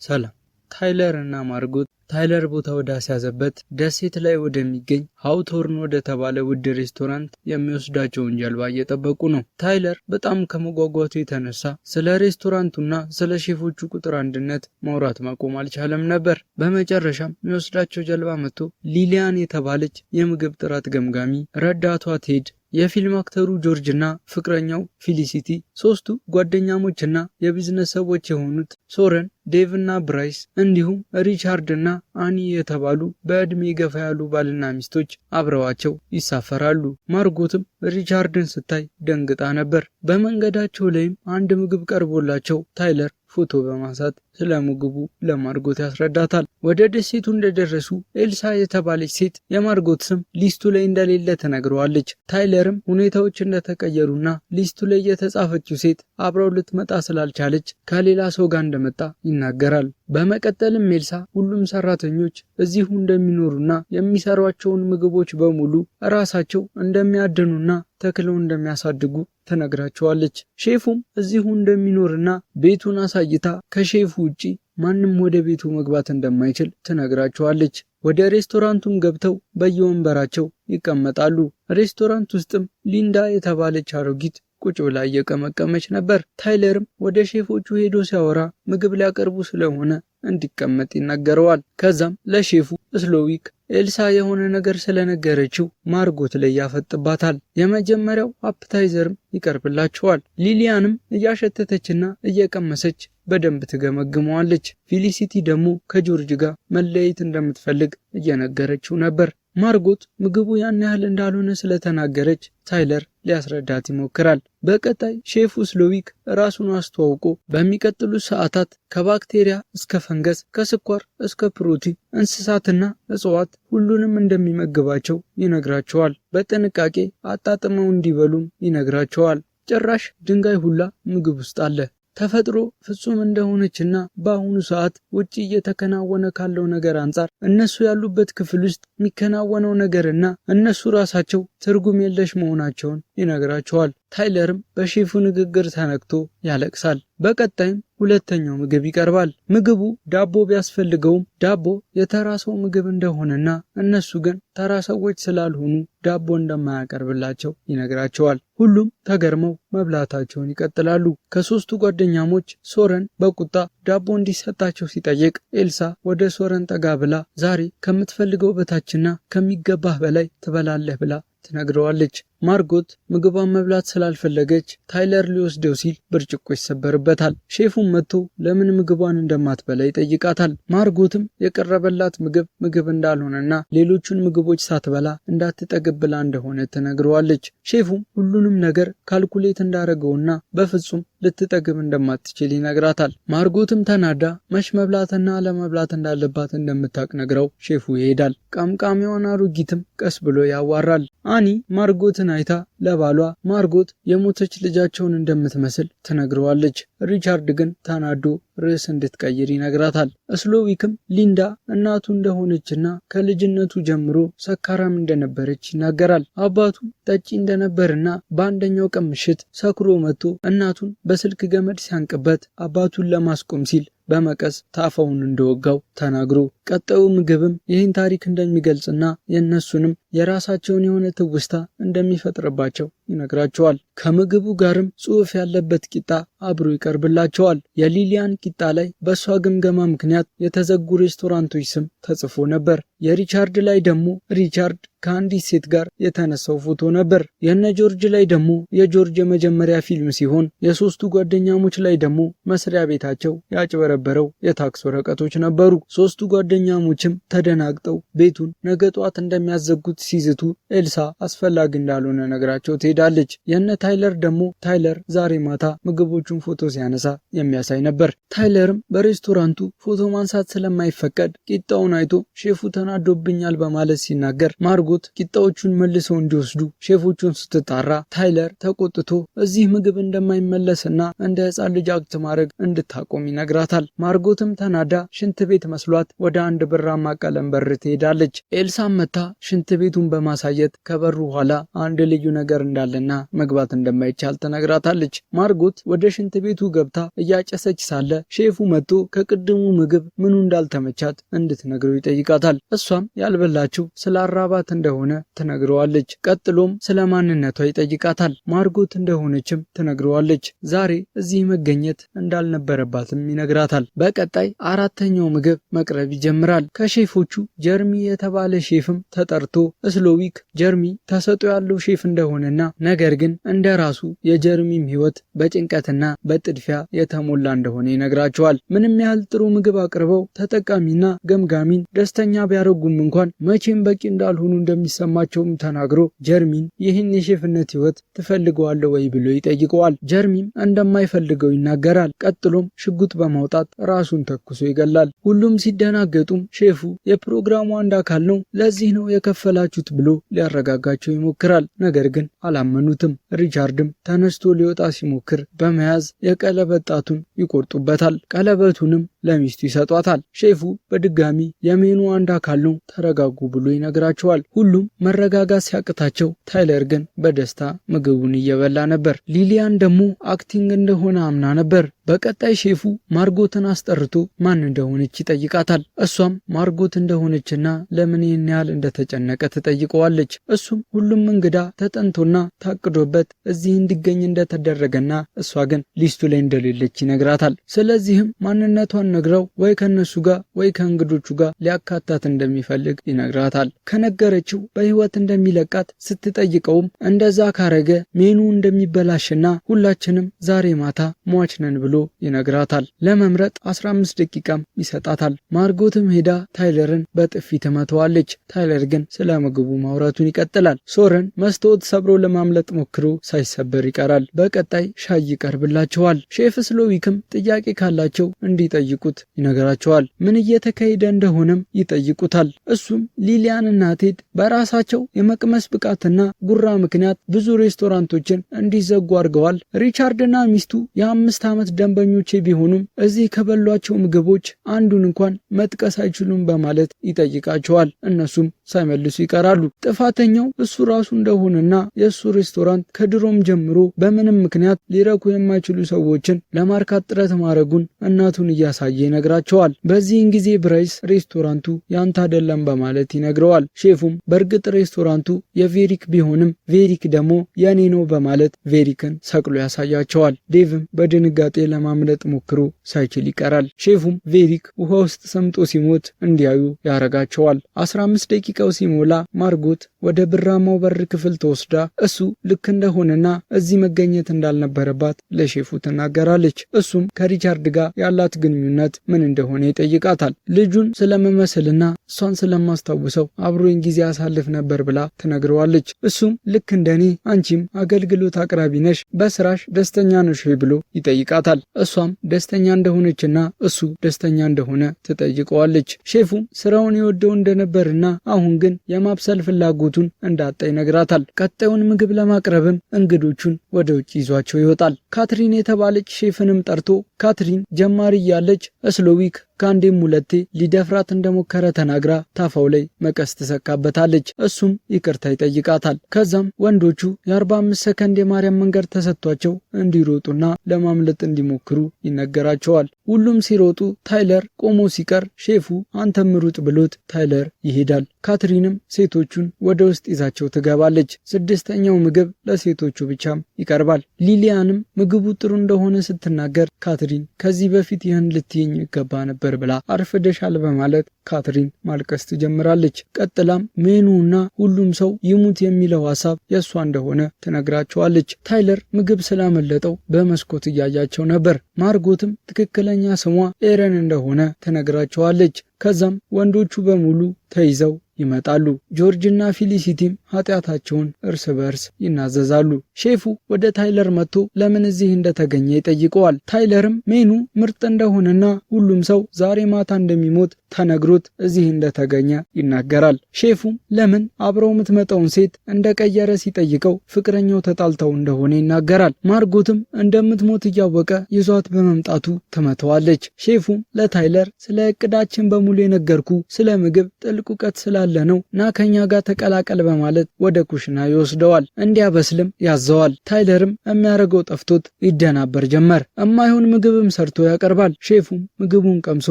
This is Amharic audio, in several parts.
ሰላም። ታይለር እና ማርጎት ታይለር ቦታ ወዳስያዘበት ደሴት ላይ ወደሚገኝ ሃውቶርን ወደ ተባለ ውድ ሬስቶራንት የሚወስዳቸውን ጀልባ እየጠበቁ ነው። ታይለር በጣም ከመጓጓቱ የተነሳ ስለ ሬስቶራንቱና ስለ ሼፎቹ ቁጥር አንድነት ማውራት ማቆም አልቻለም ነበር። በመጨረሻም የሚወስዳቸው ጀልባ መጥቶ ሊሊያን የተባለች የምግብ ጥራት ገምጋሚ፣ ረዳቷ ቴድ፣ የፊልም አክተሩ ጆርጅ እና ፍቅረኛው ፊሊሲቲ፣ ሶስቱ ጓደኛሞች እና የቢዝነስ ሰዎች የሆኑት ሶረን፣ ዴቭ እና ብራይስ እንዲሁም ሪቻርድ እና አኒ የተባሉ በዕድሜ ገፋ ያሉ ባልና ሚስቶች አብረዋቸው ይሳፈራሉ። ማርጎትም ሪቻርድን ስታይ ደንግጣ ነበር። በመንገዳቸው ላይም አንድ ምግብ ቀርቦላቸው ታይለር ፎቶ በማንሳት ስለ ምግቡ ለማርጎት ያስረዳታል። ወደ ደሴቱ እንደደረሱ ኤልሳ የተባለች ሴት የማርጎት ስም list ኡ ላይ እንደሌለ ትነግረዋለች። ታይለርም ሁኔታዎች እንደተቀየሩና list ኡ ላይ የተጻፈችው ሴት አብረው ልትመጣ ስላልቻለች ከሌላ ሰው ጋር እንደመጣ ይናገራል። በመቀጠልም ኤልሳ ሁሉም ሰራተኞች እዚሁ እንደሚኖሩና የሚሰሯቸውን ምግቦች በሙሉ እራሳቸው እንደሚያድኑና ተክለው እንደሚያሳድጉ ትነግራቸዋለች። ሼፉም እዚሁ እንደሚኖርና ቤቱን አሳይታ ከሼፉ ውጪ ማንም ወደ ቤቱ መግባት እንደማይችል ትነግራቸዋለች። ወደ ሬስቶራንቱም ገብተው በየወንበራቸው ይቀመጣሉ። ሬስቶራንት ውስጥም ሊንዳ የተባለች አሮጊት ቁጭ ብላ እየቀመቀመች ነበር። ታይለርም ወደ ሼፎቹ ሄዶ ሲያወራ ምግብ ሊያቀርቡ ስለሆነ እንዲቀመጥ ይናገረዋል። ከዛም ለሼፉ ስሎዊክ ኤልሳ የሆነ ነገር ስለነገረችው ማርጎት ላይ ያፈጥባታል። የመጀመሪያው appetizer ም ይቀርብላቸዋል። ሊሊያንም እያሸተተችና እየቀመሰች በደንብ ትገመግመዋለች። ፊሊሲቲ ደግሞ ከጆርጅ ጋር መለየት እንደምትፈልግ እየነገረችው ነበር። ማርጎት ምግቡ ያን ያህል እንዳልሆነ ስለተናገረች ታይለር ሊያስረዳት ይሞክራል። በቀጣይ ሼፉ ስሎዊክ ራሱን አስተዋውቆ በሚቀጥሉት ሰዓታት ከባክቴሪያ እስከ ፈንገስ፣ ከስኳር እስከ ፕሮቲን፣ እንስሳትና እጽዋት ሁሉንም እንደሚመግባቸው ይነግራቸዋል። በጥንቃቄ አጣጥመው እንዲበሉም ይነግራቸዋል። ጭራሽ ድንጋይ ሁላ ምግብ ውስጥ አለ። ተፈጥሮ ፍጹም እንደሆነችና በአሁኑ ሰዓት ውጪ እየተከናወነ ካለው ነገር አንጻር እነሱ ያሉበት ክፍል ውስጥ የሚከናወነው ነገርና እነሱ ራሳቸው ትርጉም የለሽ መሆናቸውን ይነግራቸዋል። ታይለርም በሼፉ ንግግር ተነክቶ ያለቅሳል። በቀጣይም ሁለተኛው ምግብ ይቀርባል። ምግቡ ዳቦ ቢያስፈልገውም ዳቦ የተራ ሰው ምግብ እንደሆነና እነሱ ግን ተራ ሰዎች ስላልሆኑ ዳቦ እንደማያቀርብላቸው ይነግራቸዋል። ሁሉም ተገርመው መብላታቸውን ይቀጥላሉ። ከሶስቱ ጓደኛሞች ሶረን በቁጣ ዳቦ እንዲሰጣቸው ሲጠይቅ ኤልሳ ወደ ሶረን ጠጋ ብላ ዛሬ ከምትፈልገው በታችና ከሚገባህ በላይ ትበላለህ ብላ ትነግረዋለች። ማርጎት ምግቧን መብላት ስላልፈለገች ታይለር ሊወስደው ሲል ብርጭቆ ይሰበርበታል። ሼፉም መጥቶ ለምን ምግቧን እንደማትበላ ይጠይቃታል። ማርጎትም የቀረበላት ምግብ ምግብ እንዳልሆነና ሌሎቹን ምግቦች ሳትበላ እንዳትጠግብ ብላ እንደሆነ ትነግረዋለች። ሼፉም ሁሉንም ነገር calculate እንዳረገውና በፍጹም ልትጠግብ እንደማትችል ይነግራታል። ማርጎትም ተናዳ መች መብላትና አለመብላት እንዳለባት እንደምታውቅ ነግረው ሼፉ ይሄዳል። ቀምቃሚዋን አሮጊትም ቀስ ብሎ ያዋራል። አኒ ማርጎትን አይታ ለባሏ ማርጎት የሞተች ልጃቸውን እንደምትመስል ትነግረዋለች። ሪቻርድ ግን ተናዶ ርዕስ እንድትቀይር ይነግራታል። ስሎዊክም ሊንዳ እናቱ እንደሆነችና ከልጅነቱ ጀምሮ ሰካራም እንደነበረች ይናገራል። አባቱ ጠጪ እንደነበርና በአንደኛው ቀን ምሽት ሰክሮ መጥቶ እናቱን በስልክ ገመድ ሲያንቅበት አባቱን ለማስቆም ሲል በመቀስ ታፋውን እንደወጋው ተናግሮ ቀጣዩ ምግብም ይህን ታሪክ እንደሚገልጽና የእነሱንም የራሳቸውን የሆነ ትውስታ እንደሚፈጥርባቸው ይነግራቸዋል። ከምግቡ ጋርም ጽሑፍ ያለበት ቂጣ አብሮ ይቀርብላቸዋል። የሊሊያን ቂጣ ላይ በእሷ ግምገማ ምክንያት የተዘጉ ሬስቶራንቶች ስም ተጽፎ ነበር። የሪቻርድ ላይ ደግሞ ሪቻርድ ከአንዲት ሴት ጋር የተነሳው ፎቶ ነበር። የነ ጆርጅ ላይ ደግሞ የጆርጅ የመጀመሪያ ፊልም ሲሆን የሶስቱ ጓደኛሞች ላይ ደግሞ መስሪያ ቤታቸው ያጭበረበረው የታክስ ወረቀቶች ነበሩ። ሶስቱ ጓደኛሞችም ተደናግጠው ቤቱን ነገ ጧት እንደሚያዘጉት ሲዝቱ ኤልሳ አስፈላጊ እንዳልሆነ ነግራቸው ትሄዳለች። የነ ታይለር ደግሞ ታይለር ዛሬ ማታ ምግቦቹን ፎቶ ሲያነሳ የሚያሳይ ነበር። ታይለርም በሬስቶራንቱ ፎቶ ማንሳት ስለማይፈቀድ ቂጣውን አይቶ ሼፉ ተናዶ ተናዶብኛል በማለት ሲናገር ማርጎት ቂጣዎቹን መልሰው እንዲወስዱ ሼፎቹን ስትጣራ ታይለር ተቆጥቶ እዚህ ምግብ እንደማይመለስና እንደ ሕፃን ልጅ act ማድረግ እንድታቆም ይነግራታል። ማርጎትም ተናዳ ሽንት ቤት መስሏት ወደ አንድ ብራማ ቀለም በር ትሄዳለች። ኤልሳም መጥታ ሽንት ቤቱን በማሳየት ከበሩ ኋላ አንድ ልዩ ነገር እንዳለና መግባት እንደማይቻል ትነግራታለች። ማርጎት ወደ ሽንት ቤቱ ገብታ እያጨሰች ሳለ ሼፉ መጥቶ ከቅድሙ ምግብ ምኑ እንዳልተመቻት እንድትነግረው ይጠይቃታል። እሷም ያልበላችው ስላራባት እንደሆነ ትነግረዋለች። ቀጥሎም ስለ ማንነቷ ይጠይቃታል። ማርጎት እንደሆነችም ትነግረዋለች። ዛሬ እዚህ መገኘት እንዳልነበረባትም ይነግራታል። በቀጣይ አራተኛው ምግብ መቅረብ ይጀምራል። ከሼፎቹ ጀርሚ የተባለ ሼፍም ተጠርቶ ስሎዊክ ጀርሚ ተሰጥኦ ያለው ሼፍ እንደሆነና ነገር ግን እንደ ራሱ የጀርሚም ሕይወት በጭንቀትና በጥድፊያ የተሞላ እንደሆነ ይነግራቸዋል። ምንም ያህል ጥሩ ምግብ አቅርበው ተጠቃሚና ገምጋሚን ደስተኛ ቢያደርጉም እንኳን መቼም በቂ እንዳልሆኑ እንደሚሰማቸውም ተናግሮ ጀርሚን ይህን የሼፍነት ሕይወት ትፈልገዋለህ ወይ ብሎ ይጠይቀዋል። ጀርሚም እንደማይፈልገው ይናገራል። ቀጥሎም ሽጉጥ በማውጣት ራሱን ተኩሶ ይገላል። ሁሉም ሲደናገጡም ሼፉ የፕሮግራሙ አንድ አካል ነው፣ ለዚህ ነው የከፈላችሁት ብሎ ሊያረጋጋቸው ይሞክራል። ነገር ግን አላመኑትም። ሪቻርድም ተነስቶ ሊወጣ ሲሞክር በመያዝ የቀለበት ጣቱን ይቆርጡበታል። ቀለበቱንም ለሚስቱ ይሰጧታል። ሼፉ በድጋሚ የሜኑ አንድ አካል ነው፣ ተረጋጉ ብሎ ይነግራቸዋል። ሁሉም መረጋጋት ሲያቅታቸው፣ ታይለር ግን በደስታ ምግቡን እየበላ ነበር። ሊሊያን ደግሞ acting እንደሆነ አምና ነበር። በቀጣይ ሼፉ ማርጎትን አስጠርቶ ማን እንደሆነች ይጠይቃታል። እሷም ማርጎት እንደሆነችና ለምን ይህን ያህል እንደተጨነቀ ትጠይቀዋለች። እሱም ሁሉም እንግዳ ተጠንቶና ታቅዶበት እዚህ እንዲገኝ እንደተደረገና እሷ ግን list ኡ ላይ እንደሌለች ይነግራታል። ስለዚህም ማንነቷን ነግረው ወይ ከነሱ ጋር ወይ ከእንግዶቹ ጋር ሊያካታት እንደሚፈልግ ይነግራታል። ከነገረችው በህይወት እንደሚለቃት ስትጠይቀውም እንደዛ ካረገ ሜኑ እንደሚበላሽና ሁላችንም ዛሬ ማታ ሟች ነን ብሎ ይነግራታል። ለመምረጥ 15 ደቂቃም ይሰጣታል። ማርጎትም ሄዳ ታይለርን በጥፊ ትመተዋለች። ታይለር ግን ስለ ምግቡ ማውራቱን ይቀጥላል። ሶረን መስታወት ሰብሮ ለማምለጥ ሞክሮ ሳይሰበር ይቀራል። በቀጣይ ሻይ ይቀርብላቸዋል። ሼፍ ስሎዊክም ጥያቄ ካላቸው እንዲጠይቁት ይነግራቸዋል። ምን እየተካሄደ እንደሆነም ይጠይቁታል። እሱም ሊሊያንና ቴድ በራሳቸው የመቅመስ ብቃትና ጉራ ምክንያት ብዙ ሬስቶራንቶችን እንዲዘጉ አድርገዋል። ሪቻርድና ሚስቱ የ5 ዓመት ደንበኞቼ ቢሆኑም እዚህ ከበሏቸው ምግቦች አንዱን እንኳን መጥቀስ አይችሉም በማለት ይጠይቃቸዋል። እነሱም ሳይመልሱ ይቀራሉ። ጥፋተኛው እሱ ራሱ እንደሆነና የእሱ ሬስቶራንት ከድሮም ጀምሮ በምንም ምክንያት ሊረኩ የማይችሉ ሰዎችን ለማርካት ጥረት ማድረጉን እናቱን እያሳየ ይነግራቸዋል። በዚህን ጊዜ ብራይስ ሬስቶራንቱ ያንተ አይደለም በማለት ይነግረዋል። ሼፉም በእርግጥ ሬስቶራንቱ የቬሪክ ቢሆንም ቬሪክ ደግሞ የኔ ነው በማለት ቬሪክን ሰቅሎ ያሳያቸዋል። ዴቭም በድንጋጤ ለማምለጥ ሞክሮ ሳይችል ይቀራል። ሼፉም ቬሪክ ውሃ ውስጥ ሰምጦ ሲሞት እንዲያዩ ያረጋቸዋል። 15 ደቂቃው ሲሞላ ማርጎት ወደ ብራማው በር ክፍል ተወስዳ እሱ ልክ እንደሆነና እዚህ መገኘት እንዳልነበረባት ለሼፉ ትናገራለች። እሱም ከሪቻርድ ጋር ያላት ግንኙነት ምን እንደሆነ ይጠይቃታል። ልጁን ስለምመስልና እሷን ስለማስታውሰው አብሮኝ ጊዜ አሳልፍ ነበር ብላ ትነግረዋለች። እሱም ልክ እንደኔ አንቺም አገልግሎት አቅራቢ ነሽ፣ በስራሽ ደስተኛ ነሽ ወይ ብሎ ይጠይቃታል። እሷም ደስተኛ እንደሆነችና እሱ ደስተኛ እንደሆነ ትጠይቀዋለች። ሼፉም ስራውን ይወደው እንደነበርና አሁን ግን የማብሰል ፍላጎቱን እንዳጣ ይነግራታል። ቀጣዩን ምግብ ለማቅረብም እንግዶቹን ወደ ውጭ ይዟቸው ይወጣል። ካትሪን የተባለች ሼፍንም ጠርቶ ካትሪን ጀማሪ እያለች ስሎዊክ ከአንዴም ሁለቴ ሊደፍራት እንደሞከረ ተናግራ ታፋው ላይ መቀስ ትሰካበታለች። እሱም ይቅርታ ይጠይቃታል። ከዛም ወንዶቹ የ45 ሰከንድ የማርያም መንገድ ተሰጥቷቸው እንዲሮጡና ለማምለጥ እንዲሞክሩ ይነገራቸዋል። ሁሉም ሲሮጡ ታይለር ቆሞ ሲቀር ሼፉ አንተም ሩጥ ብሎት ታይለር ይሄዳል። ካትሪንም ሴቶቹን ወደ ውስጥ ይዛቸው ትገባለች። ስድስተኛው ምግብ ለሴቶቹ ብቻም ይቀርባል። ሊሊያንም ምግቡ ጥሩ እንደሆነ ስትናገር ካትሪን ከዚህ በፊት ይህን ልትይኝ ይገባ ነበር ብላ አርፍደሻል በማለት ካትሪን ማልቀስ ትጀምራለች። ቀጥላም ሜኑና ሁሉም ሰው ይሙት የሚለው ሀሳብ የእሷ እንደሆነ ትነግራቸዋለች። ታይለር ምግብ ስላመለጠው በመስኮት እያያቸው ነበር። ማርጎትም ትክክለኛ ስሟ ኤረን እንደሆነ ትነግራቸዋለች። ከዛም ወንዶቹ በሙሉ ተይዘው ይመጣሉ። ጆርጅና ፊሊሲቲም ኃጢአታቸውን እርስ በእርስ ይናዘዛሉ። ሼፉ ወደ ታይለር መጥቶ ለምን እዚህ እንደተገኘ ይጠይቀዋል። ታይለርም ሜኑ ምርጥ እንደሆነና ሁሉም ሰው ዛሬ ማታ እንደሚሞት ተነግሮት እዚህ እንደተገኘ ይናገራል። ሼፉም ለምን አብረው የምትመጣውን ሴት እንደቀየረ ሲጠይቀው ፍቅረኛው ተጣልተው እንደሆነ ይናገራል። ማርጎትም እንደምትሞት እያወቀ ይዟት በመምጣቱ ትመተዋለች። ሼፉም ለታይለር ስለ እቅዳችን በሙሉ የነገርኩ ስለ ምግብ ጥልቅ እውቀት ስላለ ነው፣ ና ከኛ ጋር ተቀላቀል በማለት ወደ ኩሽና ይወስደዋል። እንዲያበስልም ያዘዋል። ታይለርም የሚያደርገው ጠፍቶት ይደናበር ጀመር። እማይሆን ምግብም ሰርቶ ያቀርባል። ሼፉም ምግቡን ቀምሶ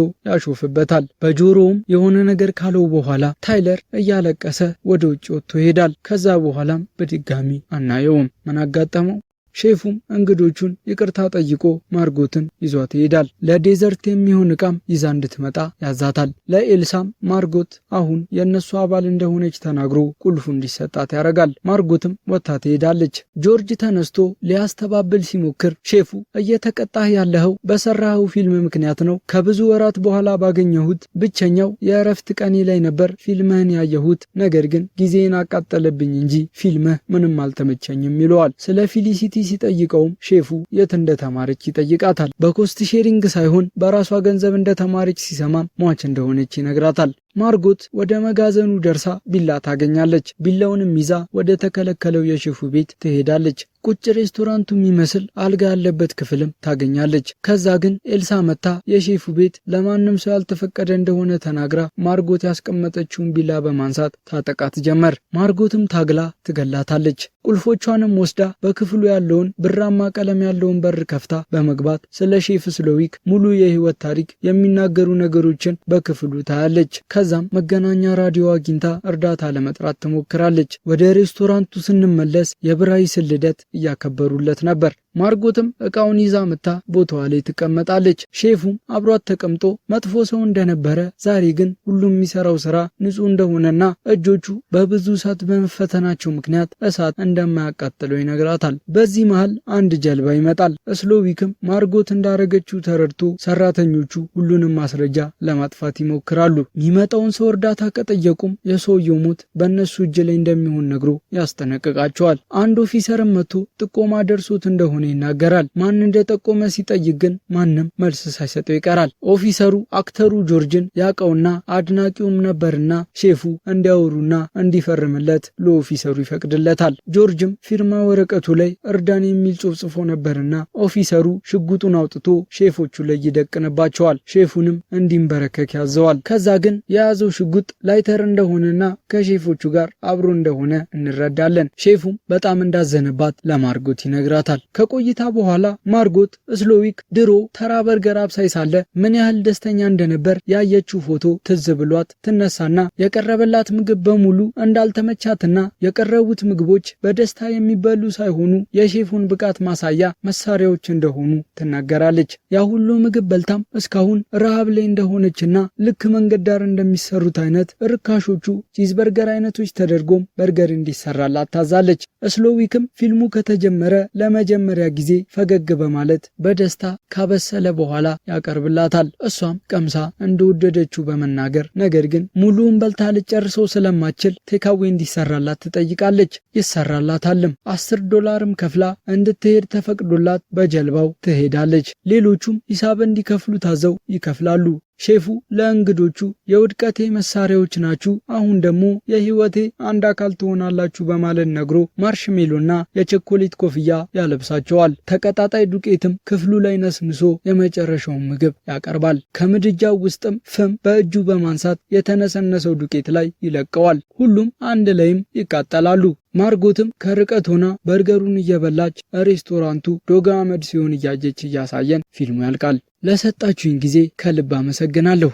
ያሾፍበታል። በጆሮውም የሆነ ነገር ካለው በኋላ ታይለር እያለቀሰ ወደ ውጭ ወጥቶ ይሄዳል። ከዛ በኋላም በድጋሚ አናየውም። ምን አጋጠመው? ሼፉም እንግዶቹን ይቅርታ ጠይቆ ማርጎትን ይዟት ይሄዳል። ለ dessert የሚሆን እቃም ይዛ እንድትመጣ ያዛታል። ለኤልሳም ማርጎት አሁን የእነሱ አባል እንደሆነች ተናግሮ ቁልፉ እንዲሰጣት ያደርጋል። ማርጎትም ወጥታ ትሄዳለች። ጆርጅ ተነስቶ ሊያስተባብል ሲሞክር ሼፉ እየተቀጣህ ያለኸው በሰራኸው ፊልም ምክንያት ነው። ከብዙ ወራት በኋላ ባገኘሁት ብቸኛው የእረፍት ቀኔ ላይ ነበር ፊልምህን ያየሁት። ነገር ግን ጊዜን አቃጠለብኝ እንጂ ፊልምህ ምንም አልተመቸኝም ይለዋል። ስለ ፊሊሲቲ ሲጠይቀውም ሼፉ የት እንደተማረች ይጠይቃታል። በ cost sharing ሳይሆን በራሷ ገንዘብ እንደተማረች ሲሰማም ሟች እንደሆነች ይነግራታል። ማርጎት ወደ መጋዘኑ ደርሳ ቢላ ታገኛለች። ቢላውንም ይዛ ወደ ተከለከለው የሼፉ ቤት ትሄዳለች። ቁጭ ሬስቶራንቱ የሚመስል አልጋ ያለበት ክፍልም ታገኛለች። ከዛ ግን ኤልሳ መጥታ የሼፉ ቤት ለማንም ሰው ያልተፈቀደ እንደሆነ ተናግራ ማርጎት ያስቀመጠችውን ቢላ በማንሳት ታጠቃት ጀመር። ማርጎትም ታግላ ትገላታለች። ቁልፎቿንም ወስዳ በክፍሉ ያለውን ብራማ ቀለም ያለውን በር ከፍታ በመግባት ስለ ሼፍ ስሎዊክ ሙሉ የህይወት ታሪክ የሚናገሩ ነገሮችን በክፍሉ ታያለች። ከዛም መገናኛ ራዲዮ አግኝታ እርዳታ ለመጥራት ትሞክራለች። ወደ ሬስቶራንቱ ስንመለስ የብራይስን ልደት እያከበሩለት ነበር። ማርጎትም እቃውን ይዛ መጥታ ቦታዋ ላይ ትቀመጣለች። ሼፉም አብሯት ተቀምጦ መጥፎ ሰው እንደነበረ ዛሬ ግን ሁሉም የሚሰራው ስራ ንጹህ እንደሆነና እጆቹ በብዙ እሳት በመፈተናቸው ምክንያት እሳት እንደማያቃጥለው ይነግራታል። በዚህ መሃል አንድ ጀልባ ይመጣል። ስሎዊክም ማርጎት እንዳረገችው ተረድቶ ሰራተኞቹ ሁሉንም ማስረጃ ለማጥፋት ይሞክራሉ። የሚመጣውን ሰው እርዳታ ከጠየቁም የሰውየው ሞት በእነሱ እጅ ላይ እንደሚሆን ነግሮ ያስጠነቅቃቸዋል። አንድ officer ም መጥቶ ጥቆማ ደርሶት እንደሆነ ይናገራል። ማን እንደጠቆመ ሲጠይቅ ግን ማንም መልስ ሳይሰጠው ይቀራል። officer ኡ actor ኡ ጆርጅን ያውቀውና አድናቂውም ነበርና ሼፉ እንዲያወሩና እንዲፈርምለት ለ officer ኡ ይፈቅድለታል። ጆርጅም ፊርማ ወረቀቱ ላይ እርዳን የሚል ጽሑፍ ጽፎ ነበርና officer ኡ ሽጉጡን አውጥቶ ሼፎቹ ላይ ይደቅንባቸዋል። ሼፉንም እንዲንበረከክ ያዘዋል። ከዛ ግን የያዘው ሽጉጥ ላይተር እንደሆነና ከሼፎቹ ጋር አብሮ እንደሆነ እንረዳለን። ሼፉም በጣም እንዳዘነባት ለማርጎት ይነግራታል። ከቆይታ በኋላ ማርጎት ስሎዊክ ድሮ ተራ በርገር አብሳይ ሳለ ምን ያህል ደስተኛ እንደነበር ያየችው ፎቶ ትዝ ብሏት ትነሳና የቀረበላት ምግብ በሙሉ እንዳልተመቻትና የቀረቡት ምግቦች በደስታ የሚበሉ ሳይሆኑ የሼፉን ብቃት ማሳያ መሳሪያዎች እንደሆኑ ትናገራለች። ያ ሁሉ ምግብ በልታም እስካሁን ረሃብ ላይ እንደሆነችና ልክ መንገድ ዳር እንደሚሰሩት አይነት ርካሾቹ cheeseburger አይነቶች ተደርጎም በርገር እንዲሰራላት ታዛለች። ስሎዊክም ፊልሙ ከተጀመረ ለመጀመሪያ ጊዜ ፈገግ በማለት በደስታ ካበሰለ በኋላ ያቀርብላታል። እሷም ቀምሳ እንደወደደችው በመናገር ነገር ግን ሙሉውን በልታ ልጨርሰው ስለማትችል takeaway እንዲሰራላት ትጠይቃለች። ይሰራላታልም። $10ም ከፍላ እንድትሄድ ተፈቅዶላት በጀልባው ትሄዳለች። ሌሎቹም ሂሳብ እንዲከፍሉ ታዘው ይከፍላሉ። ሼፉ ለእንግዶቹ የውድቀቴ መሳሪያዎች ናችሁ፣ አሁን ደግሞ የህይወቴ አንድ አካል ትሆናላችሁ በማለት ነግሮ marshmallow ና የቸኮሌት ኮፍያ ያለብሳቸዋል። ተቀጣጣይ ዱቄትም ክፍሉ ላይ ነስንሶ የመጨረሻውን ምግብ ያቀርባል። ከምድጃው ውስጥም ፍም በእጁ በማንሳት የተነሰነሰው ዱቄት ላይ ይለቀዋል። ሁሉም አንድ ላይም ይቃጠላሉ። ማርጎትም ከርቀት ሆና በርገሩን እየበላች ሬስቶራንቱ ዶግ አመድ ሲሆን እያየች እያሳየን ፊልሙ ያልቃል። ለሰጣችሁኝ ጊዜ ከልብ አመሰግናለሁ።